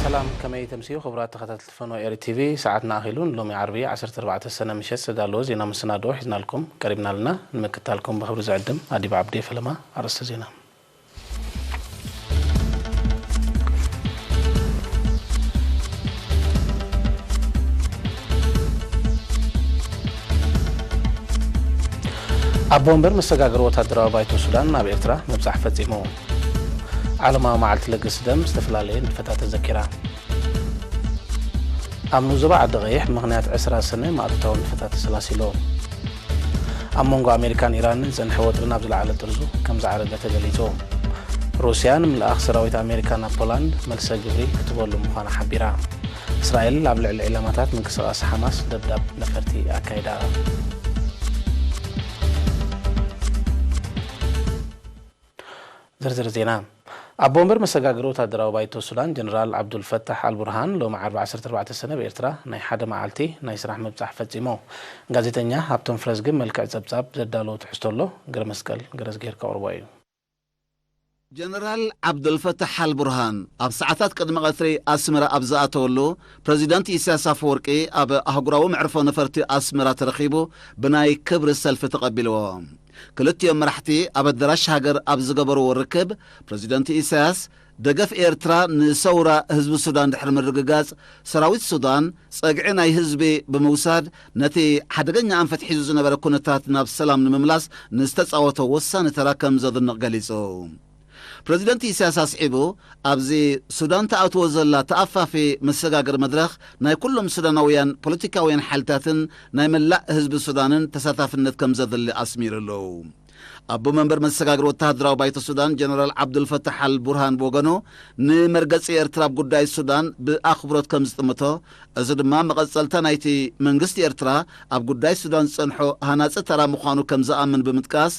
ሰላም፣ ከመይ ተምስዩ ክቡራት ተኸታተልቲ ፈኖ ኤሪ ቲቪ? ሰዓትና ኣኺሉ። ንሎሚ ዓርቢ ዓሰርተ ኣርባዕተ ሰነ ምሸት ዝተዳለወ ዜና መሰናድኦ ሒዝናልኩም ቀሪብና ኣለና። ንምክታልኩም ብኽብሪ ዝዕድም ኣዲብ ዓብዴ። ፈለማ ኣርእስተ ዜና። ኣቦ ወንበር መሰጋገሪ ወታደራዊ ባይቶ ሱዳን ናብ ኤርትራ ምብጻሕ ፈጺሙ። ዓለማዊ መዓልቲ ለገሲ ደም ዝተፈላለየ ንጥፈታት ተዘኪራ። ኣብ ንኡስ ዞባ ዓዲ ቀይሕ ብምኽንያት ዕስራ ሰነ ማእቶታዊ ንጥፈታት ተሰላሲሉ። ኣብ መንጎ ኣሜሪካን ኢራንን ዝጸንሐ ወጥሪ ናብ ዝለዓለ ጥርዙ ከም ዝዓረገ ተገሊጹ። ሩስያ ንምልኣኽ ሰራዊት ኣሜሪካ ናብ ፖላንድ መልሰ ግብሪ ክትበሉ ምዃና ሓቢራ። እስራኤል ኣብ ልዕሊ ዒላማታት ምንቅስቓስ ሓማስ ደብዳብ ነፈርቲ ኣካይዳ። ዝርዝር ዜና። ኣቦ ወንበር መሰጋገሪ ወታደራዊ ባይቶ ሱዳን ጀነራል ዓብዱልፈታሕ ኣልቡርሃን ሎሚ ዓርቢ ዓሰርተ ኣርባዕተ ሰነ ብኤርትራ ናይ ሓደ መዓልቲ ናይ ስራሕ ምብጻሕ ፈጺሙ። ጋዜጠኛ ሃብቶም ፍረዝግብ መልክዕ ጸብጻብ ዘዳለዎ ትሕዝቶ ኣሎ፣ ገረመስቀል ገረዝጊሄር ከቕርቦ እዩ። ጀነራል ዓብዱልፈታሕ ኣልቡርሃን ኣብ ሰዓታት ቅድሚ ቀትሪ ኣስመራ ኣብ ዝኣተወሉ፣ ፕረዚደንት ኢሳያስ ኣፈወርቂ ኣብ ኣህጉራዊ መዕርፎ ነፈርቲ ኣስመራ ተረኺቡ ብናይ ክብሪ ሰልፊ ተቐቢልዎ። ክልቲኦም መራሕቲ ኣብ ኣደራሽ ሃገር ኣብ ዝገበርዎ ርክብ፣ ፕረዚደንት ኢሳያስ፣ ደገፍ ኤርትራ ንሰውራ ህዝቢ ሱዳን ድሕሪ ምርግጋጽ፣ ሰራዊት ሱዳን ጸግዒ ናይ ህዝቢ ብምውሳድ፣ ነቲ ሓደገኛ ኣንፈት ሒዙ ዝነበረ ኩነታት ናብ ሰላም ንምምላስ ንዝተጻወቶ ወሳኒ ተራ ከም ዘድንቕ ገሊጹ። ፕረዚደንት ኢሳያስ ኣስዒቡ፣ ኣብዚ ሱዳን ትኣትዎ ዘላ ተኣፋፊ መሰጋገሪ መድረኽ ናይ ኩሎም ሱዳናውያን ፖለቲካውያን ሓይልታትን ናይ መላእ ህዝቢ ሱዳንን ተሳታፍነት ከም ዘድሊ ኣስሚሩ ኣሎ። ኣቦ መንበር መሰጋገሪ ወተሃደራዊ ባይቶ ሱዳን ጀነራል ዓብዱልፈታሕ ኣል ቡርሃን ብወገኑ፣ ንመርገጺ ኤርትራ ኣብ ጉዳይ ሱዳን ብኣኽብሮት ከም ዝጥምቶ፣ እዚ ድማ መቐጸልታ ናይቲ መንግስቲ ኤርትራ ኣብ ጉዳይ ሱዳን ዝጸንሖ ሃናጺ ተራ ምዃኑ ከም ዝኣምን ብምጥቃስ፣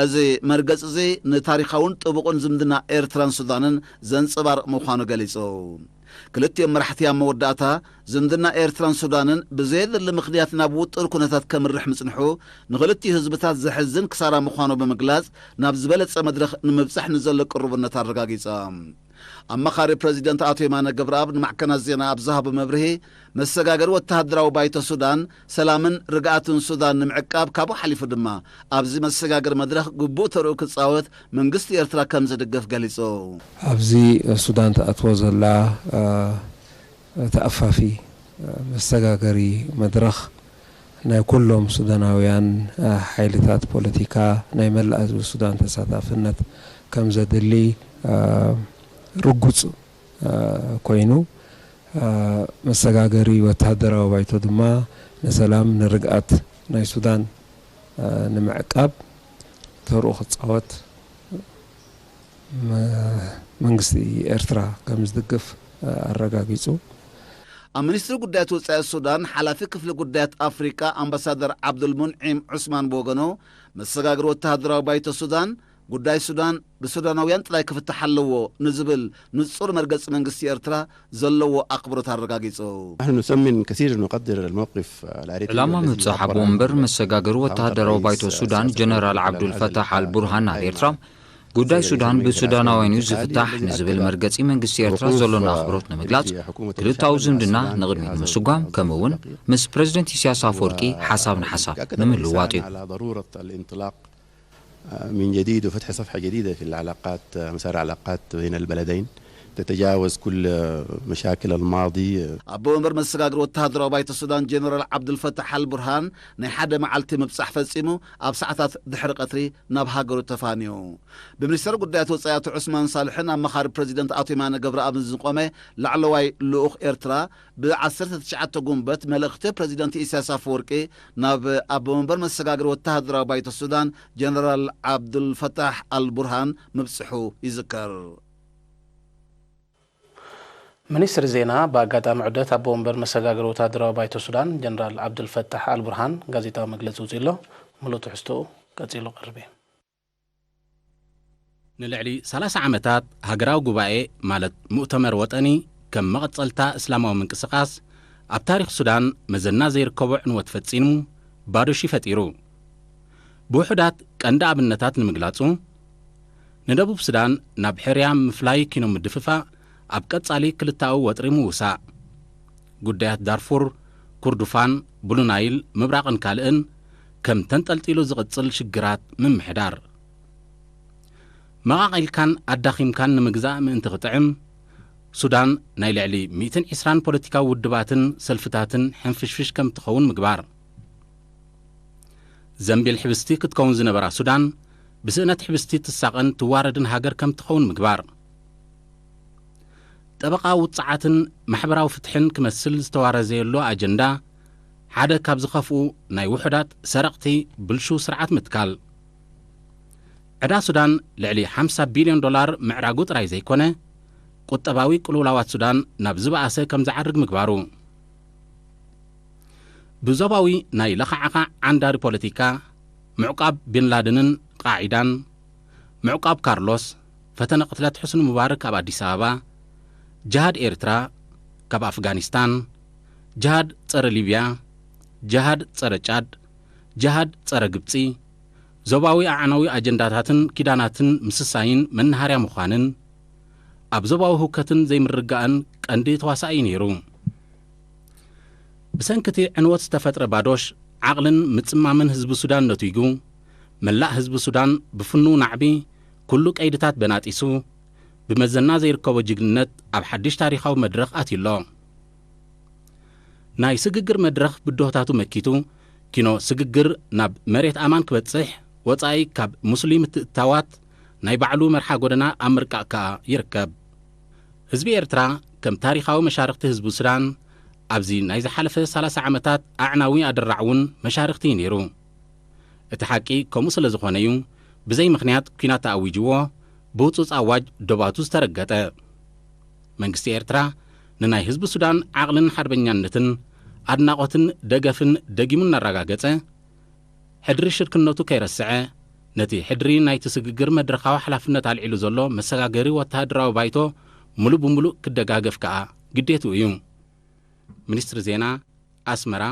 እዚ መርገጺ እዚ ንታሪኻውን ጥቡቕን ዝምድና ኤርትራን ሱዳንን ዘንጸባርቕ ምዃኑ ገሊጹ። ክልቲኦም መራሕቲ ኣብ መወዳእታ፣ ዝምድና ኤርትራን ሱዳንን ብዘየድሊ ምኽንያት ናብ ውጥር ኩነታት ከምርሕ ምጽንሑ፣ ንኽልቲኡ ህዝብታት ዘሕዝን ክሳራ ምዃኑ ብምግላጽ፣ ናብ ዝበለጸ መድረኽ ንምብጻሕ ንዘሎ ቅርቡነት ኣረጋጊጸ። ኣማኻሪ ፕረዚደንት ኣቶ የማነ ገብረኣብ ንማዕከናት ዜና ኣብ ዝሃቦ መብርሂ፣ መሰጋገሪ ወተሃደራዊ ባይቶ ሱዳን፣ ሰላምን ርግኣትን ሱዳን ንምዕቃብ ካብኡ ሓሊፉ ድማ፣ ኣብዚ መሰጋገሪ መድረኽ ግቡእ ተርኡ ክጻወት መንግስቲ ኤርትራ ከም ዝድግፍ ገሊጹ። ኣብዚ ሱዳን ትኣትዎ ዘላ፣ እ፣ ተኣፋፊ፣ እ፣ መሰጋገሪ መድረኽ ናይ ኩሎም ሱዳናውያን፣ እ፣ ሓይልታት ፖለቲካ፣ ናይ መላእ ህዝቢ ሱዳን ተሳታፍነት ከም ዘድሊ፣ እ፣ ርጉጽ፣ እ፣ ኮይኑ፣ እ፣ መሰጋገሪ ወተሃደራዊ ባይቶ ድማ ንሰላም፣ ንርግኣት ናይ ሱዳን፣ እ፣ ንምዕቃብ ተርኡ ክጻወት መ-፣ መንግስቲ ኤርትራ ከም ዝድግፍ፣ እ፣ ኣረጋጊጹ። ኣብ ሚኒስትሪ ጉዳያት ወጻኢ ሱዳን ሓላፊ ክፍሊ ጉዳያት ኣፍሪቃ ኣምባሳደር ዓብዱልሙንዒም ዑስማን ብወገኑ፣ መሰጋገሪ ወተሃደራዊ ባይቶ ሱዳን፣ ጉዳይ ሱዳን ብሱዳናውያን ጥራይ ክፍታሕ ኣለዎ ንዝብል ንጹር መርገጺ መንግስቲ ኤርትራ ዘለዎ ኣኽብሮት ኣረጋጊጹ። نحن نثمن كثير ونقدر الموقف الأريتري ዕላማ الذي ምብጻሕ عبر ኣቦ عن ወንበር መሰጋገሪ ወተሃደራዊ ባይቶ ሱዳን ጀነራል ዓብዱልፈታሕ ኣል ቡርሃን ናብ ኤርትራ፣ ጉዳይ ሱዳን ብሱዳናውያን እዩ ዝፍታሕ ንዝብል መርገጺ መንግስቲ ኤርትራ ዘሎና ኣኽብሮት ንምግላጽ፣ ክልታዊ ዝምድና ንቕድሚት ንምስጓም፣ ከምኡ እውን ምስ ፕረዚደንት ኢሳያስ ኣፈወርቂ ሓሳብ ንሓሳብ ንምልውዋጥ እዩ። من جديد وفتح صفحة جديدة في العلاقات، مسار العلاقات بين البلدين، تتجاوز كل مشاكل الماضي. ኣቦ ወንበር መሰጋገሪ ወተሃደራዊ ባይቶ ሱዳን ጀነራል ዓብዱልፈታሕ ኣል ቡርሃን ናይ ሓደ መዓልቲ ምብጻሕ ፈጺሙ፣ ኣብ ሰዓታት ድሕሪ ቀትሪ ናብ ሃገሩ ተፋንዩ። ብሚኒስተር ጉዳያት ወጻኢ ኣቶ ዑስማን ሳልሕን ኣማኻሪ ፕረዚደንት ኣቶ የማነ ገብረኣብን ዝቖመ ላዕለዋይ ልኡኽ ኤርትራ፣ ብ ዓሰርተ ትሽዓተ ጉንበት መልእኽቲ ፕረዚደንት ኢሳያስ ኣፈወርቂ ናብ ኣቦ መንበር መሰጋገሪ ወተሃደራዊ ባይቶ ሱዳን ጀነራል ዓብዱልፈታሕ ኣል ቡርሃን ምብጽሑ ይዝከር። ሚኒስትሪ ዜና ብኣጋጣሚ ዑደት ኣቦ መንበር መሰጋገሪ ወተሃደራዊ ባይቶ ሱዳን ጀነራል ዓብዱልፈታሕ ኣል ቡርሃን ጋዜጣዊ መግለጺ ኣውጺኡ ኣሎ። ምሉእ ትሕዝቶኡ ቀጺሉ ቀርብ እዩ። ንልዕሊ ሰላሳ ዓመታት ሃገራዊ ጉባኤ ማለት ሙእተመር ወጠኒ ከም መቐጸልታ እስላማዊ ምንቅስቓስ ኣብ ታሪኽ ሱዳን መዘና ዘይርከቦ ዕንወት ፈጺሙ ባዶ ሺ ፈጢሩ። ብውሑዳት ቀንዲ ኣብነታት ንምግላጹ፣ ንደቡብ ሱዳን ናብ ሕርያ ምፍላይ ኪኖ ምድፍፋእ፣ ኣብ ቀጻሊ ክልታኡ ወጥሪ ምውሳእ፣ ጉዳያት ዳርፉር፣ ኩርዱፋን፣ ብሉ ናይል፣ ምብራቕን ካልእን ከም ተንጠልጢሉ ዝቕጽል ሽግራት ምምሕዳር። መቓቒልካን ኣዳኺምካን ንምግዛእ ምእንቲ ክጥዕም፣ ሱዳን ናይ ልዕሊ ሚእትን ዕስራን ፖለቲካዊ ውድባትን ሰልፍታትን ሕንፍሽፍሽ ከም ትኸውን ምግባር። ዘንቢል ሕብስቲ ክትከውን ዝነበራ ሱዳን፣ ብስእነት ሕብስቲ ትሳቐን ትዋረድን ሃገር ከም ትኸውን ምግባር። ጠበቓ ውጽዓትን ማሕበራዊ ፍትሕን ክመስል ዝተዋረዘየሉ ኣጀንዳ፣ ሓደ ካብ ዝኸፍኡ ናይ ውሑዳት ሰረቕቲ ብልሹው ስርዓት ምትካል። ዕዳ ሱዳን ልዕሊ ሓምሳ ቢልዮን ዶላር ምዕራጉ ጥራይ ዘይኮነ፣ ቁጠባዊ ቅልውላዋት ሱዳን ናብ ዝበኣሰ ከም ዝዓርግ ምግባሩ። ብዞባዊ ናይ ለኻዕኻ ዓንዳሪ ፖለቲካ፣ ምዕቋብ ቢን ላደንን ቃዒዳን፣ ምዕቋብ ካርሎስ፣ ፈተነ ቅትለት ሕስኒ ሙባረክ ኣብ ኣዲስ ኣበባ፣ ጅሃድ ኤርትራ ካብ ኣፍጋኒስታን፣ ጅሃድ ጸረ ሊብያ፣ ጅሃድ ጸረ ጫድ፣ ጅሃድ ጸረ ግብጺ፣ ዞባዊ ኣዕናዊ ኣጀንዳታትን ኪዳናትን ምስሳይን መናሃርያ ምዃንን፣ ኣብ ዞባዊ ህውከትን ዘይምርግጋእን ቀንዲ ተዋሳኢ ነይሩ። ብሰንኪ እቲ ዕንወት ዝተፈጥረ ባዶሽ፣ ዓቕልን ምጽማምን ህዝቢ ሱዳን ነቲጉ፣ መላእ ህዝቢ ሱዳን ብፍኑው ናዕቢ፣ ኩሉ ቀይድታት በናጢሱ፣ ብመዘና ዘይርከቦ ጅግንነት ኣብ ሓድሽ ታሪኻዊ መድረኽ ኣትዩ ኣሎ። ናይ ስግግር መድረኽ ብድሆታቱ መኪቱ፣ ኪኖ ስግግር ናብ መሬት ኣማን ክበጽሕ፣ ወጻኢ ካብ ሙስሊም ምትእትታዋት ናይ ባዕሉ መርሓ ጎደና ኣብ ምርቃቕ ከኣ ይርከብ። ህዝቢ ኤርትራ፣ ከም ታሪኻዊ መሻርኽቲ ህዝቢ ሱዳን፣ ኣብዚ ናይ ዝሓለፈ ሰላሳ ዓመታት ኣዕናዊ ኣደራዕ እውን መሻርኽቲ እዩ ነይሩ። እቲ ሓቂ ከምኡ ስለ ዝኾነ እዩ፣ ብዘይ ምኽንያት ኲናት ተኣዊጅዎ፣ ብህጹጽ ኣዋጅ ዶባቱ ዝተረገጠ። መንግስቲ ኤርትራ፣ ንናይ ህዝቢ ሱዳን ዓቕልን ሓርበኛነትን ኣድናቖትን ደገፍን ደጊሙ እናረጋገጸ፣ ሕድሪ ሽርክነቱ ከይረስዐ፣ ነቲ ሕድሪ ናይቲ ስግግር መድረኻዊ ሓላፍነት ኣልዒሉ ዘሎ መሰጋገሪ ወተሃደራዊ ባይቶ ምሉእ ብምሉእ ክደጋገፍ ከኣ ግዴትኡ እዩ። ሚኒስትሪ ዜና፣ ኣስመራ፣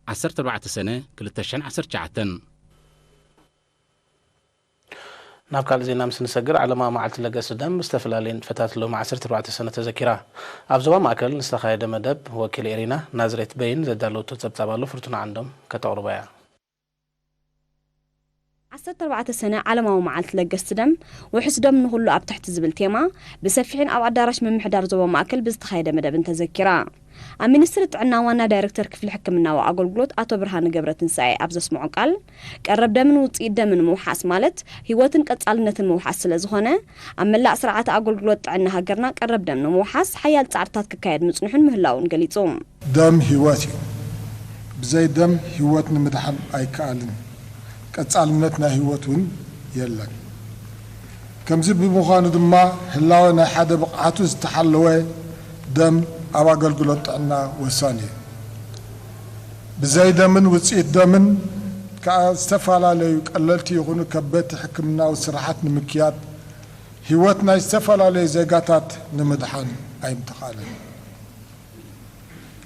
ዓሰርተ ኣርባዕተ ሰነ ክልተ ሽሕን ዓሰርተ ትሽዓተን። ናብ ካልእ ዜና ምስ ንሰግር፣ ዓለማዊ መዓልቲ ለገስ ደም ብዝተፈላለየ ንጥፈታት ሎሚ ዓሰርተ ኣርባዕተ ሰነ ተዘኪራ። ኣብ ዞባ ማእከል ንዝተኻየደ መደብ ወኪል ኤሪና ናዝሬት በይን ዘዳለወቶ ጸብጻብ ኣሎ፣ ፍርቱና ዓንዶም ከተቕርቦ እያ። ዓሰርተ ኣርባዕተ ሰነ ዓለማዊ መዓልቲ ለገስቲ ደም፣ ውሑስ ደም ንኹሉ ኣብ ትሕቲ ዝብል ቴማ፣ ብሰፊሕን ኣብ ኣዳራሽ ምምሕዳር ዞባ ማእከል ብዝተኻየደ መደብን ተዘኪራ። ኣብ ሚኒስትሪ ጥዕና ዋና ዳይሬክተር ክፍሊ ሕክምናዊ ኣገልግሎት ኣቶ ብርሃነ ገብረትንሳኤ ኣብ ዘስምዖ ቃል፣ ቀረብ ደምን ውጽኢት ደምን ምውሓስ ማለት ህይወትን ቀጻልነትን ምውሓስ ስለ ዝኾነ፣ ኣብ መላእ ስርዓተ ኣገልግሎት ጥዕና ሃገርና ቀረብ ደም ንምውሓስ ሓያል ጻዕርታት ክካየድ ምጽንሑን ምህላውን ገሊጹ። ደም ህይወት እዩ። ብዘይ ደም ህይወት ንምድሓን ኣይከኣልን። ቀጻልነት ናይ ህይወት እውን የለን። ከምዚ ብምዃኑ ድማ ህላወ ናይ ሓደ ብቕዓቱ ዝተሓለወ ደም ኣብ ኣገልግሎት ጥዕና ወሳኒ እዩ። ብዘይ ደምን ውጽኢት ደምን ከኣ ዝተፈላለዩ ቀለልቲ ይኹኑ ከበድቲ ሕክምናዊ ስራሓት ንምክያድ ህይወት ናይ ዝተፈላለዩ ዜጋታት ንምድሓን ኣይምተኻእለን።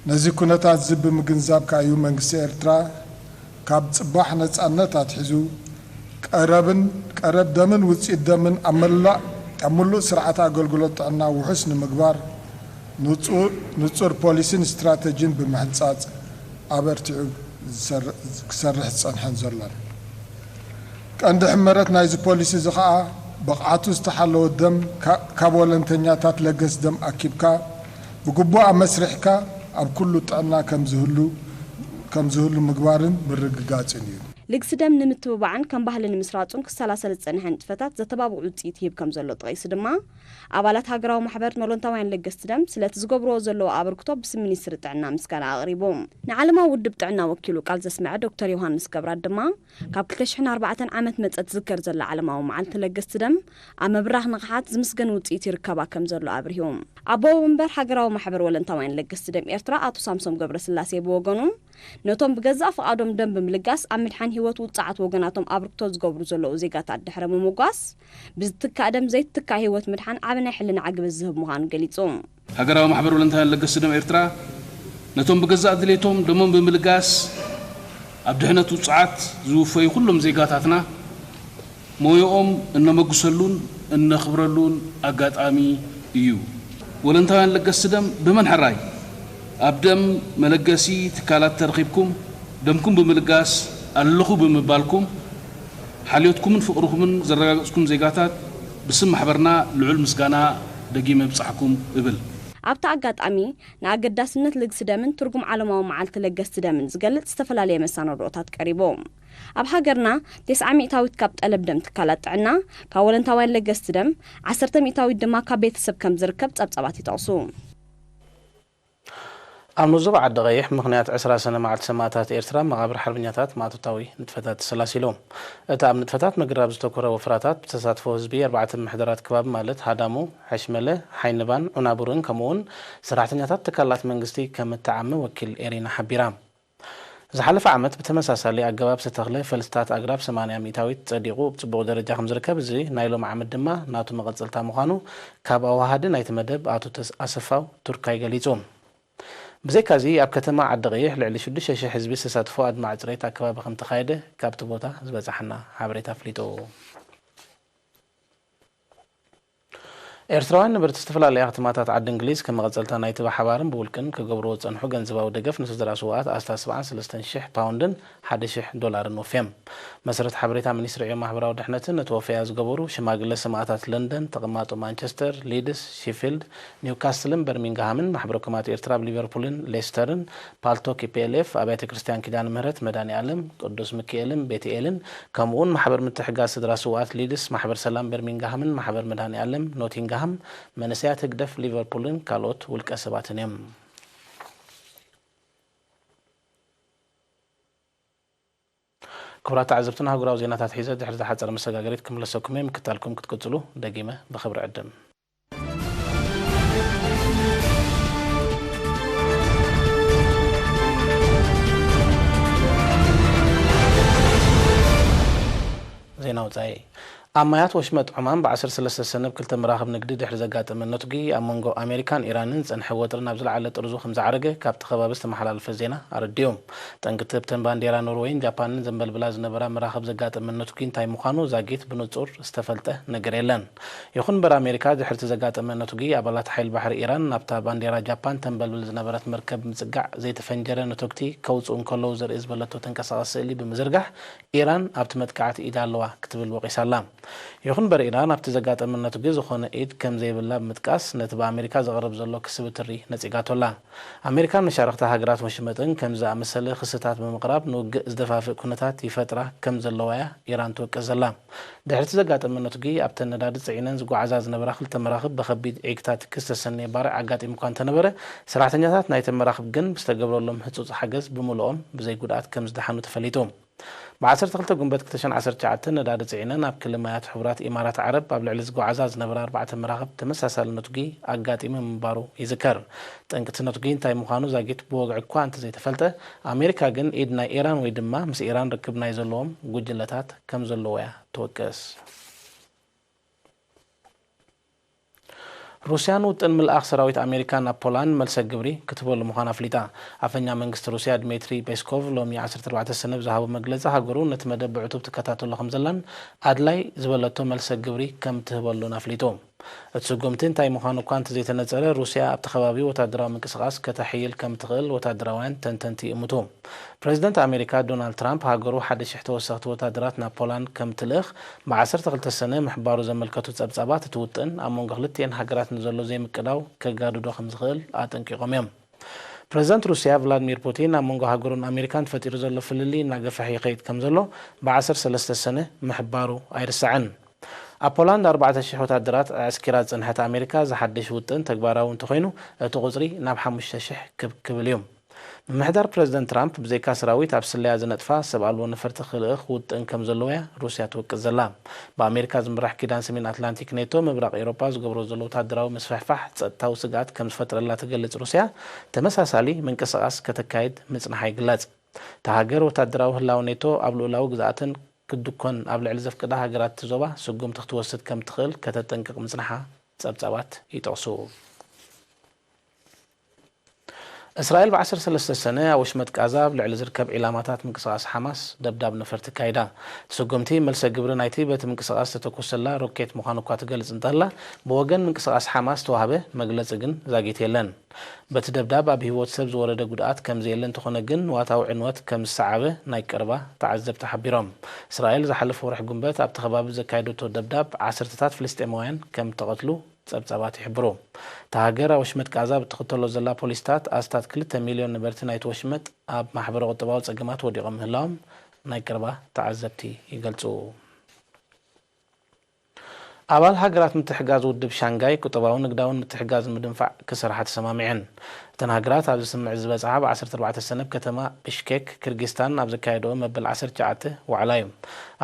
ነዚ ኩነታት እዚ ብምግንዛብ ከኣ እዩ መንግስቲ ኤርትራ ካብ ጽባሕ ነጻነት ኣትሒዙ ቀረብን፣ ቀረብ ደምን ውጽኢት ደምን ኣብ መላእ፣ ኣብ ምሉእ ስርዓት ኣገልግሎት ጥዕና ውሑስ ንምግባር ንጹ-፣ ንጹር ፖሊሲን ስትራተጂን ብምሕንጻጽ ኣበርቲዑ ዝሰር-፣ ክሰርሕ ዝጸንሐን ዘሎን። ቀንዲ ሕመረት ናይዚ ፖሊሲ እዚ ኸኣ ብቕዓቱ ዝተሓለወ ደም ካ-፣ ካብ ወለንተኛታት ለገስ ደም ኣኪብካ ብግቡእ ኣመስሪሕካ ኣብ ኩሉ ጥዕና ከም ዝህሉ፣ ከም ዝህሉ ምግባርን ምርግጋጽን እዩ። ልግሲ ደም ንምትብባዕን ከም ባህሊ ንምስራጹን ክሰላሰል ዝጸንሐ ንጥፈታት ዘተባብዕ ውጽኢት ይህብ ከም ዘሎ ጠቒሱ ድማ፣ ኣባላት ሃገራዊ ማሕበር ንወለንታውያን ለገስቲ ደም ስለቲ ዝገብርዎ ዘለዉ ኣበርክቶ ብስም ሚኒስትሪ ጥዕና ምስጋና ኣቕሪቡ። ንዓለማዊ ውድብ ጥዕና ወኪሉ ቃል ዘስመዐ ዶክተር ዮሃንስ ገብራት ድማ፣ ካብ ክልተ ሽሕን ኣርባዕተን ዓመት መጸ ትዝከር ዘላ ዓለማዊ መዓልቲ ለገስቲ ደም፣ ኣብ ምብራኽ ንቕሓት ዝምስገን ውጽኢት ይርከባ ከም ዘሎ ኣብሪሁ። ኣቦ ወንበር ሃገራዊ ማሕበር ወለንታውያን ለገስቲ ደም ኤርትራ ኣቶ ሳምሶም ገብረስላሴ ብወገኑ፣ ነቶም ብገዛእ ፍቓዶም ደም ብምልጋስ ኣብ ምድሓን ህይወት ውጽዓት ወገናቶም ኣብርክቶ ዝገብሩ ዘለዉ ዜጋታት ድሕሪ ምምጓስ፣ ብዝትካእ ደም ዘይትካእ ህይወት ምድሓን ዓቢ ናይ ሕልና ዕግበት ዝህብ ምዃኑ ገሊጹ። ሃገራዊ ማሕበር ወለንታውያን ለገስቲ ደም ኤርትራ፣ ነቶም ብገዛእ ድሌቶም ደሞም ብምልጋስ ኣብ ድሕነት ውጹዓት ዝውፈዩ ኩሎም ዜጋታትና፣ ሞያኦም እነመጉሰሉን እነኽብረሉን ኣጋጣሚ እዩ። ወለንታውያን ለገስቲ ደም ብመን ሕራይ ኣብ ደም መለገሲ ትካላት ተረኺብኩም፣ ደምኩም ብምልጋስ ኣለኹ ብምባልኩም፣ ሓልዮትኩምን ፍቕርኹምን ዘረጋገጽኩም ዜጋታት፣ ብስም ማሕበርና ልዑል ምስጋና ደጊመ የብጻሕኩም እብል። ኣብቲ ኣጋጣሚ፣ ንኣገዳስነት ልግሲ ደምን ትርጉም ዓለማዊ መዓልቲ ለገስቲ ደምን ዝገልጽ ዝተፈላለየ መሰናድኦታት ቀሪቡ። ኣብ ሃገርና፣ ተስዓ ሚእታዊት ካብ ጠለብ ደም ትካላት ጥዕና፣ ካብ ወለንታውያን ለገስቲ ደም፣ ዓሰርተ ሚእታዊት ድማ ካብ ቤተሰብ ከም ዝርከብ ጸብጻባት ይጠቕሱ። ኣብ ንዞባ ዓዲ ቀይሕ ምኽንያት ዕስራ ሰነ መዓልቲ ሰማእታት ኤርትራ መቓብር ሓርበኛታት ማእቶታዊ ንጥፈታት ተሰላሲሉ። እቲ ኣብ ንጥፈታት ምግራብ ዝተኮረ ወፍራታት ብተሳትፎ ህዝቢ ኣርባዕተ ምምሕዳራት ከባቢ ማለት ሃዳሙ፣ ሓሽመለ፣ ሓይንባን ዑናቡርን ከምኡውን ሰራሕተኛታት ትካላት መንግስቲ ከም እተዓመ ወኪል ኤሪና ሓቢራ። ዝሓለፈ ዓመት ብተመሳሳሊ ኣገባብ ዝተተኽለ ፈልስታት ኣግራብ ሰማንያ ሚእታዊት ጸዲቑ ኣብ ጽቡቕ ደረጃ ከም ዝርከብ፣ እዚ ናይ ሎም ዓመት ድማ ናቱ መቐጸልታ ምዃኑ ካብ ኣዋሃዲ ናይቲ መደብ ኣቶ ተስ-፣ ኣሰፋው ቱርካይ ገሊጹ። ብዘይካዚ ኣብ ከተማ ዓዲ ቀይሕ ልዕሊ ሽዱሽተ ሽሕ ህዝቢ ዝተሳትፎ ኣድማዒ ጽሬት ኣከባቢ ከም ተኻየደ ካብቲ ቦታ ዝበጻሓና ሓበሬታ ኣፍሊጡ። ኤርትራውያን ነበርቲ ዝተፈላለያ ከተማታት ዓዲ እንግሊዝ ከም መቐጸልታ ናይቲ ብሓባርን ብውልቅን ክገብርዎ ዝጸንሑ ገንዘባዊ ደገፍ ንስድራ ስውኣት ኣስታት ሰብዓን ሰለስተን ሽሕ ፓውንድን ሓደ ሽሕ ዶላርን ወፍዮም። መሰረት ሓበሬታ ሚኒስትሪ ዕዮ ማሕበራዊ ድሕነትን ነቲ ወፈያ ዝገበሩ ሽማግለ ሰማእታት ለንደን፣ ተቐማጦ ማንቸስተር፣ ሊድስ፣ ሺፊልድ፣ ኒውካስትልን በርሚንግሃምን፣ ማሕበረ ኮማት ኤርትራ ኣብ ሊቨርፑልን ሌስተርን፣ ፓልቶክ ኢ ፒ ኤል ኤፍ፣ ኣብያተ ክርስቲያን ኪዳነ ምህረት መድኃኔ ዓለም፣ ቅዱስ ሚካኤልን ቤትኤልን፣ ከምኡውን ማሕበር ምትሕጋዝ ስድራ ስውኣት ሊድስ፣ ማሕበር ሰላም በርሚንግሃምን ማሕበር መድኃኔ ዓለም ኖቲንግሃም፣ መንእሰያት ህግደፍ ሊቨርፑልን ካልኦት ውልቀ ሰባትን እዮም። ክቡራት ተዓዘብትና፣ ኣህጉራዊ ዜናታት ሒዘ ድሕሪ ዝሓጸረ መሰጋገሪት ክምለሰኩም እየ። ምክታልኩም ክትቅጽሉ ደጊመ ብኽብሪ ዕድም። ዜና ወጻኢ። ኣብ ማያት ወሽመጥ ዖማን ብዓሰርተ ሰለስተ ሰነ ኣብ ክልተ መራኽብ ንግዲ ድሕሪ ዘጋጠመ ነትጒ፣ ኣብ መንጎ ኣሜሪካን ኢራንን ዝጸንሐ ወጥሪ ናብ ዝለዓለ ጥርዙ ከም ዝዓረገ ካብቲ ከባቢ ዝተመሓላለፈ ዜና ኣረዲኡ። ጠንቅቲ እብተን ባንዴራ ኖርወይን ጃፓንን ዘንበልብላ ዝነበራ መራኽብ ዘጋጠመ ነትጒ እንታይ ምዃኑ ዛጊት ብንጹር ዝተፈልጠ ነገር የለን። ይኹን እምበር፣ ኣሜሪካ ድሕሪ እቲ ዘጋጠመ ነትጒ፣ ኣባላት ሓይሊ ባሕሪ ኢራን ናብታ ባንዴራ ጃፓን ተንበልብል ዝነበረት መርከብ ብምጽጋዕ ዘይተፈንጀረ ነቶግቲ ከውጽኡ እንከለዉ ዘርኢ ዝበለቶ ተንቀሳቓሲ ስእሊ ብምዝርጋሕ፣ ኢራን ኣብቲ መጥቃዕቲ ኢድ ኣለዋ ክትብል ወቒሳ ኣላ። ይኹን እምበር፣ ኢራን ኣብቲ ዘጋጠመ ነትጒ ዝኾነ ኢድ ከም ዘይብላ ብምጥቃስ፣ ነቲ ብኣሜሪካ ዝቐርብ ዘሎ ክሲ ብትሪ ነጺጋቶ ኣላ። ኣሜሪካን መሻርኽቲ ሃገራት ወሽመጥን ከምዚ ዝኣመሰለ ክስታት ብምቕራብ ንውግእ ዝደፋፍእ ኩነታት ይፈጥራ ከም ዘለዋ እያ ኢራን ትወቅስ ዘላ። ድሕሪ እቲ ዘጋጠመ ነትጒ፣ ኣብተን ነዳዲ ጽዒነን ዝጓዓዛ ዝነበራ ክልተ መራኽብ ብኸቢድ ዒግታት ክስተሰነየ ባርዕ ኣጋጢሙ እኳ እንተነበረ፣ ሰራሕተኛታት ናይተን መራኽብ ግን ብዝተገብረሎም ህጹጽ ሓገዝ ብምሉኦም ብዘይ ጉድኣት ከም ዝደሓኑ ተፈሊጡ። ብ ዓሰርተ ክልተ ጉንበት ክልተ ሽሕን ዓሰርተ ትሽዓተን ነዳዲ ጽዒነን ኣብ ክሊ ማያት ሕቡራት ኢማራት ዓረብ ኣብ ልዕሊ ዝጓዓዛ ዝነበራ ኣርባዕተ መራኽብ ተመሳሳሊ ነትጒ ኣጋጢሙ ምንባሩ ይዝከር። ጠንቂ እቲ ነትጒ እንታይ ምዃኑ ዛጊት ብወግዒ እኳ እንተዘይተፈልጠ፣ ኣሜሪካ ግን ኢድ ናይ ኢራን ወይ ድማ ምስ ኢራን ርክብ ናይ ዘለዎም ጉጅለታት ከም ዘለዉ እያ ትወቅስ። ሩስያ ንውጥን ምልኣኽ ሰራዊት ኣሜሪካ ናብ ፖላንድ መልሰ ግብሪ ክትህበሉ ምዃና ኣፍሊጣ። ኣፈኛ መንግስቲ ሩስያ ድሜትሪ ፔስኮቭ ሎሚ ዓሰርተ ኣርባዕተ ሰነ ብዝሃቦ መግለጺ፣ ሃገሩ ነቲ መደብ ብዕቱብ ትከታተሎ ከም ዘላን ኣድላይ ዝበለቶ መልሰ ግብሪ ከም ትህበሉን ኣፍሊጡ። እቲ ስጉምቲ እንታይ ምዃኑ እኳ እንተዘይተነጸረ፣ ሩስያ ኣብቲ ከባቢ ወታደራዊ ምንቅስቓስ ከተሐይል ከም ትኽእል ወታደራውያን ተንተንቲ ይእምቱ። ፕረዚደንት ኣሜሪካ ዶናልድ ትራምፕ፣ ሃገሩ ሓደ ሽሕ ተወሰኽቲ ወታደራት ናብ ፖላንድ ከም ትልእኽ ብ ዓሰርተ ክልተ ሰነ ምሕባሩ ዘመልከቱ ጸብጻባት፣ እቲ ውጥን ኣብ መንጎ ክልቲኤን ሃገራት ንዘሎ ዘይምቅዳው ከጋድዶ ከም ዝኽእል ኣጠንቂቖም እዮም። ፕረዚደንት ሩስያ ቭላድሚር ፑቲን፣ ኣብ መንጎ ሃገሩን ኣሜሪካን ተፈጢሩ ዘሎ ፍልልይ እናገፍሐ ይኸይድ ከም ዘሎ ብ ዓሰርተ ሰለስተ ሰነ ምሕባሩ ኣይርሳዕን። ኣብ ፖላንድ ኣርባዕተ ሽሕ ወታደራት ኣዕስኪራ ዝጸንሐት ኣሜሪካ፣ እዚ ሓድሽ ውጥን ተግባራዊ እንተኾይኑ፣ እቲ ቁጽሪ ናብ ሓሙሽተ ሽሕ ክብ ክብል እዩ። ምምሕዳር ፕረዚደንት ትራምፕ፣ ብዘይካ ሰራዊት ኣብ ስለያ ዝነጥፋ ሰብ ኣልቦ ነፈርቲ ክልእኽ ውጥን ከም ዘለዎ እያ ሩስያ ትወቅስ ዘላ። ብኣሜሪካ ዝምራሕ ኪዳን ሰሜን ኣትላንቲክ ኔቶ፣ ምብራቕ ኤውሮጳ ዝገብሮ ዘሎ ወታደራዊ ምስፍሕፋሕ ጸጥታዊ ስግኣት ከም ዝፈጥረላ ትገልጽ ሩስያ፣ ተመሳሳሊ ምንቅስቓስ ከተካይድ ምጽንሓ ይግለጽ። እታ ሃገር ወታደራዊ ህላወ ኔቶ ኣብ ልኡላዊ ግዝኣተን ክድኮን ኣብ ልዕሊ ዘፍቅዳ ሃገራት እቲ ዞባ ስጉምቲ ክትወስድ ከም ትኽእል ከተጠንቅቕ ምጽንሓ ጸብጻባት ይጠቕሱ። እስራኤል ብ ዓሰርተ ሰለስተ ሰነ ኣብ ወሽመጥ ቃዛ ኣብ ልዕሊ ዝርከብ ዒላማታት ምንቅስቓስ ሓማስ ደብዳብ ነፈርቲ ኣካይዳ። እቲ ስጉምቲ መልሰ ግብሪ ናይቲ በቲ ምንቅስቓስ ዝተተኮሰላ ሮኬት ምዃኑ እኳ ትገልጽ እንተላ፣ ብወገን ምንቅስቓስ ሓማስ ዝተዋህበ መግለጺ ግን ዛጊት የለን። በቲ ደብዳብ ኣብ ህይወት ሰብ ዝወረደ ጉድኣት ከም ዘየለ እንተኾነ ግን፣ ንዋታዊ ዕንወት ከም ዝሰዓበ ናይ ቀረባ ተዓዘብቲ ሓቢሮም። እስራኤል ዝሓለፈ ወርሒ ጉንበት ኣብቲ ከባቢ ዘካየደቶ ደብዳብ ዓሰርተታት ፍልስጤማውያን ከም እተቐትሉ ጸብጻባት ይሕብሩ። እታ ሃገር ኣብ ወሽመጥ ቃዛ ብትኽተሎ ዘላ ፖሊሲታት ኣስታት ክልተ ሚልዮን ነበርቲ ናይቲ ወሽመጥ ኣብ ማሕበረ ቁጠባዊ ጸገማት ወዲቖም ምህላዎም ናይ ቀረባ ተዓዘብቲ ይገልጹ። ኣባል ሃገራት ምትሕጋዝ ውድብ ሻንጋይ ቁጠባውን ንግዳውን ምትሕጋዝ ንምድንፋዕ ክሰርሓ ተሰማሚዐን። እተን ሃገራት ኣብዚ ስምምዕ ዝበጽሓ ብ ዓሰርተ ኣርባዕተ ሰነ ኣብ ከተማ ብሽኬክ ኪርጊስታን ኣብ ዘካየድኦ መበል ዓሰርተ ትሽዓተ ዋዕላ እዩ።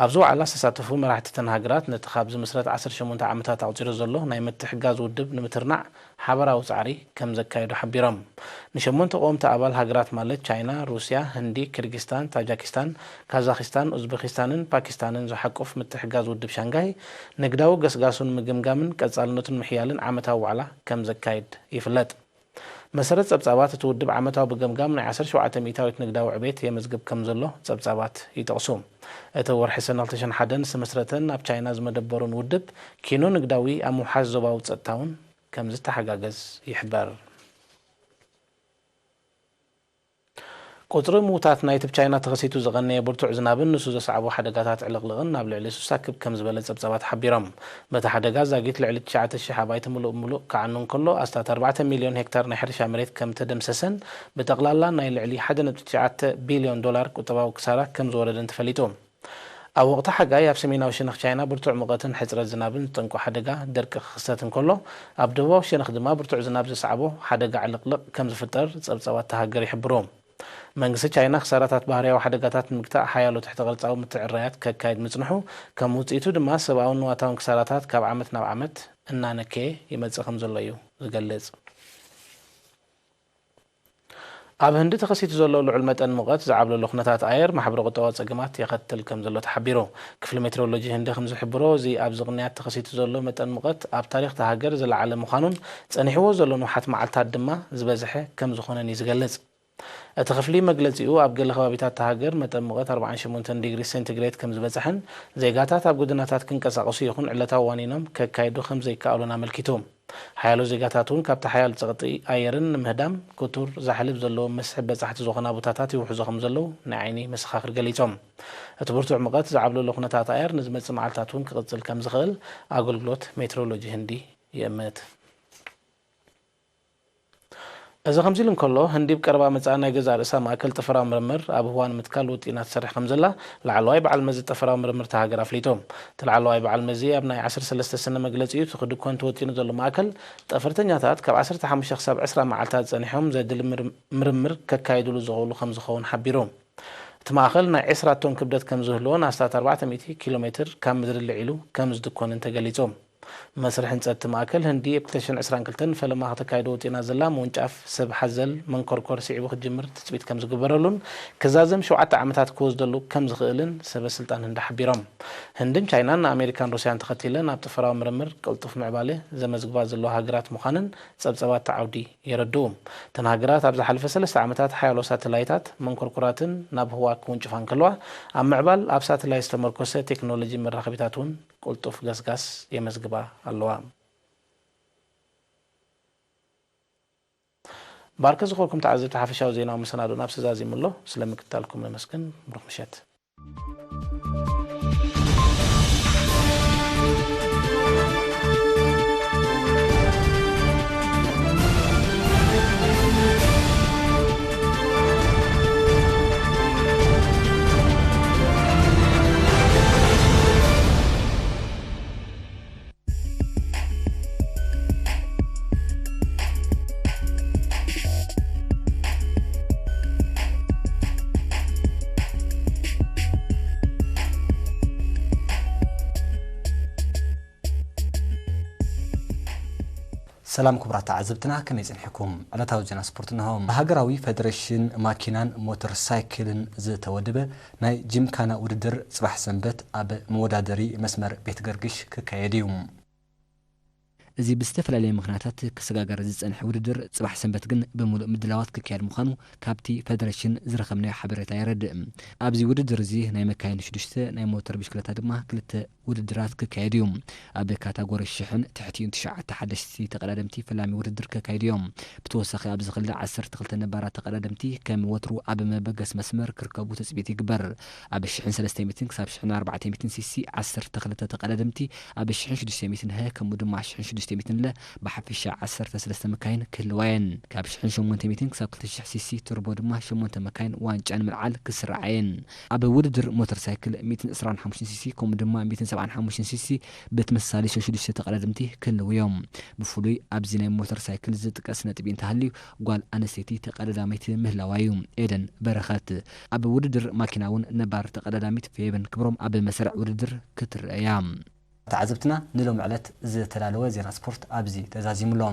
ኣብዚ ዋዕላ ዝተሳተፉ መራሕቲ እተን ሃገራት ነቲ ካብ ዝምስረት ዓሰርተ ሸሞንተ ዓመታት ኣቑጺሩ ዘሎ ናይ ምትሕጋዝ ውድብ ንምትርናዕ ሓበራዊ ጻዕሪ ከም ዘካየዱ ሓቢሮም። ንሸሞንተ ቀወምቲ ኣባል ሃገራት ማለት ቻይና፣ ሩስያ፣ ህንዲ፣ ኪርጊስታን፣ ታጃኪስታን፣ ካዛኪስታን፣ ኡዝቤኪስታንን ፓኪስታንን ዝሓቁፍ ምትሕጋዝ ውድብ ሻንጋይ ንግዳዊ ገስጋሱን ምግምጋምን ቀጻልነቱን ምሕያልን ዓመታዊ ዋዕላ ከም ዘካይድ ይፍለጥ። መሰረት ጸብጻባት እቲ ውድብ ዓመታዊ ብገምጋም ናይ ዓሰርተ ሸውዓተ ሚእታዊት ንግዳዊ ዕቤት የመዝግብ ከም ዘሎ ጸብጻባት ይጠቕሱ። እቲ ወርሒ ሰነ ክልተ ሽሕን ሓደን ዝተመስረተን ኣብ ቻይና ዝመደበሩን ውድብ ኪኖ ንግዳዊ ኣብ ምውሓስ ዞባዊ ጸጥታውን ከም ዝተሓጋገዝ ይሕበር። ቁጽሪ ምዉታት ናይቲ ብ ቻይና ተኸሲቱ ዝቐነየ ብርቱዕ ዝናብን ንሱ ዘስዓቦ ሓደጋታት ዕልቕልቕን ናብ ልዕሊ ስሳ ክብ ከም ዝበለ ጸብጻባት ሓቢሮም። በቲ ሓደጋ ዛጊት ልዕሊ ትሽዓተ ሽሕ ኣባይቲ ምሉእ ብምሉእ ክዓኑ እንከሎ፣ ኣስታት ኣርባዕተ ሚልዮን ሄክታር ናይ ሕርሻ መሬት ከም ተደምሰሰን ብጠቕላላ ናይ ልዕሊ ሓደ ነጥቢ ትሽዓተ ቢልዮን ዶላር ቁጠባዊ ክሳራ ከም ዝወረደን ተፈሊጡ። ኣብ ወቕቲ ሓጋይ ኣብ ሰሜናዊ ሸነኽ ቻይና ብርቱዕ ሙቐትን ሕጽረት ዝናብን ዝጠንቆ ሓደጋ ደርቂ ክኽሰት እንከሎ፣ ኣብ ደቡባዊ ሸነኽ ድማ ብርቱዕ ዝናብ ዘስዓቦ ሓደጋ ዕልቕልቕ ከም ዝፍጠር ጸብጻባት እታ ሃገር ይሕብሩ። መንግስቲ ቻይና ክሳራታት ባህርያዊ ሓደጋታት ንምግታእ ሓያሎ ትሕተ ቅርጻዊ ምትዕርራያት ከካይድ ምጽንሑ፣ ከም ውጽኢቱ ድማ ሰብኣውን ንዋታውን ክሳራታት ካብ ዓመት ናብ ዓመት እናነከየ ይመጽእ ከም ዘሎ እዩ ዝገልጽ። ኣብ ህንዲ ተኸሲቱ ዘሎ ልዑል መጠን ሙቐት ዝዓብለሎ ኩነታት ኣየር ማሕበረ ቁጠባዊ ጸገማት የኸትል ከም ዘሎ ተሓቢሩ። ክፍሊ ሜትሮሎጂ ህንዲ ከም ዝሕብሮ፣ እዚ ኣብዚ ቅንያት ተኸሲቱ ዘሎ መጠን ሙቐት ኣብ ታሪኽ እታ ሃገር ዝለዓለ ምዃኑን ጸኒሕዎ ዘሎ ንውሓት መዓልታት ድማ ዝበዝሐ ከም ዝኾነን እዩ ዝገልጽ። እቲ ክፍሊ መግለጺኡ፣ ኣብ ገለ ከባቢታት እታ ሃገር መጠን ሙቐት ኣርባዓን ሸሞንተን ዲግሪ ሴንቲግሬድ ከም ዝበጽሐን ዜጋታት ኣብ ጎደናታት ክንቀሳቐሱ ይኹን ዕለታዊ ዋኒኖም ከካይዱ ከም ዘይከኣሉን ኣመልኪቱ። ሓያሎ ዜጋታት እውን ካብቲ ሓያል ጸቕጢ ኣየርን ንምህዳም ክቱር ዛሕሊ ብዘለዎም መስሕብ በጻሕቲ ዝኾና ቦታታት ይውሕዙ ከም ዘለዉ ናይ ዓይኒ መሰኻኽር ገሊጾም። እቲ ብርቱዕ ሙቐት ዝዓብለሎ ኩነታት ኣየር ንዝመጽእ መዓልታት እውን ክቕጽል ከም ዝኽእል ኣገልግሎት ሜትሮሎጂ ህንዲ ይእምት። እዚ ከምዚ ኢሉ እንከሎ፣ ህንዲ ብቀረባ መጻኢ ናይ ገዛእ ርእሳ ማእከል ጠፈራዊ ምርምር ኣብ ህዋ ንምትካል ውጢና ትሰርሕ ከም ዘላ ላዕለዋይ በዓል መዚ ጠፈራዊ ምርምር እታ ሃገር ኣፍሊጡ። እቲ ላዕለዋይ በዓል መዚ ኣብ ናይ ዓሰርተ ሰለስተ ሰነ መግለጺኡ፣ እቲ ክድኮን ተወጢኑ ዘሎ ማእከል፣ ጠፈርተኛታት ካብ ዓሰርተ ሓሙሽተ ክሳብ ዕስራ መዓልታት ጸኒሖም ዘድሊ ምር-፣ ምርምር ከካይድሉ ዝኽእሉ ከም ዝኸውን ሓቢሩ። እቲ ማእከል ናይ ዕስራ ቶን ክብደት ከም ዝህልዎን ኣስታት ኣርባዕተ ሚእቲ ኪሎ ሜትር ካብ ምድሪ ልዒሉ ከም ዝድኮንን ተገሊጹ። መስርሕ ህንጸት እቲ ማእከል፣ ህንዲ ኣብ ክልተ ሽሕን ዕስራን ክልተን ፈለማ ከተካይዶ ወጢና ዘላ ምውንጫፍ ሰብ ሓዘል መንኮርኮር ስዒቡ ክጅምር ትጽቢት ከም ዝግበረሉን ክዛዘም ሸውዓተ ዓመታት ክወስደሉ ከም ዝኽእልን ሰበ ስልጣን ህንዲ ሓቢሮም። ህንድን ቻይናን ንኣሜሪካን ሩስያን ተኸቲለን ኣብ ጠፈራዊ ምርምር ቅልጡፍ ምዕባለ ዘመዝግባ ዘለዋ ሃገራት ምዃነን ጸብጻባት እቲ ዓውዲ የረድኡ። እተን ሃገራት ኣብ ዝሓለፈ ሰለስተ ዓመታት ሓያሎ ሳተላይታት፣ መንኮርኮራትን ናብ ህዋ ክውንጭፋ እንከለዋ፣ ኣብ ምዕባል ኣብ ሳተላይት ዝተመርኮሰ ቴክኖሎጂ መራኸቢታት እውን ቅልጡፍ ገስጋስ የመዝግባ ኣለዋ። ባርከ ዝኾንኩም ተዓዘብቲ፣ ሓፈሻዊ ዜናዊ መሰናዶና ኣብዚ ተዛዚሙ ኣሎ። ስለ ምክትታልኩም ነመስግን። ብሩኽ ምሸት። ሰላም ክቡራት ተዓዘብትና፣ ከመይ ጸኒሕኩም? ዕለታዊ ዜና ስፖርት እንሆ። ብሃገራዊ ፈደረሽን ማኪናን ሞተር ሳይክልን ዝተወደበ ናይ ጂምካና ውድድር ጽባሕ ሰንበት ኣብ መወዳደሪ መስመር ቤት ገርግሽ ክካየድ እዩ። እዚ ብዝተፈላለየ ምኽንያታት ክሰጋገር ዝጸንሐ ውድድር ጽባሕ ሰንበት ግን ብምሉእ ምድላዋት ክካየድ ምዃኑ ካብቲ ፈደረሽን ዝረኸብናዮ ሓበሬታ የረድእ። ኣብዚ ውድድር እዚ ናይ መካይን ሽዱሽተ፣ ናይ ሞተር ብሽክለታ ድማ ክልተ ውድድራት ክካየድ እዩ። ኣብ ካታጎሪ ሽሕን ትሕቲኡን ትሽዓተ ሓደሽቲ ተቐዳደምቲ ፈላሚ ውድድር ከካይዱ እዮም። ብተወሳኺ ኣብዚ ክልል ዓሰርተ ክልተ ነባራት ተቐዳደምቲ ከም ወትሩ ኣብ መበገስ መስመር ክርከቡ ትጽቢት ይግበር። ኣብ ሽሕን ሰለስተ ሚእትን ክሳብ ሽሕን ኣርባዕተ ሚእትን ሲሲ ዓሰርተ ክልተ ተቐዳደምቲ፣ ኣብ ሽሕን ሽዱሽተ ሚእትን ሀ ከምኡ ድማ ሽሕን ሽዱሽተ ሚእትን ለ ብሓፈሻ ዓሰርተ ሰለስተ መካይን ክህልዋ እየን። ካብ ሽሕን ሸሞንተ ሚእትን ክሳብ ክልተ ሽሕ ሲሲ ቱርቦ ድማ ሸሞንተ መካይን ዋንጫ ንምልዓል ክስርዓ እየን። ኣብ ውድድር ሞተር ሳይክል ሚእትን ዕስራን ሓሙሽተን ሲሲ ከምኡ ድማ ሚእትን ሰብዓን ሓሙሽተን ሲሲ ብተመሳሳሊ ሽዱሽተ ተቐዳደምቲ ክህልዉ እዮም። ብፍሉይ ኣብዚ ናይ ሞተር ሳይክል ዝጥቀስ ነጥቢ እንተሃልዩ ጓል ኣንስተይቲ ተቐዳዳሚት ምህላዋ እዩ። ኤደን በረኸት። ኣብ ውድድር ማኪና እውን ነባር ተቐዳዳሚት ፌበን ክብሮም ኣብ መስርዕ ውድድር ክትረአ እያ። ተዓዘብትና ንሎሚ ዕለት ዝተዳለወ ዜና ስፖርት ኣብዚ ተዛዚሙ ኣሎ።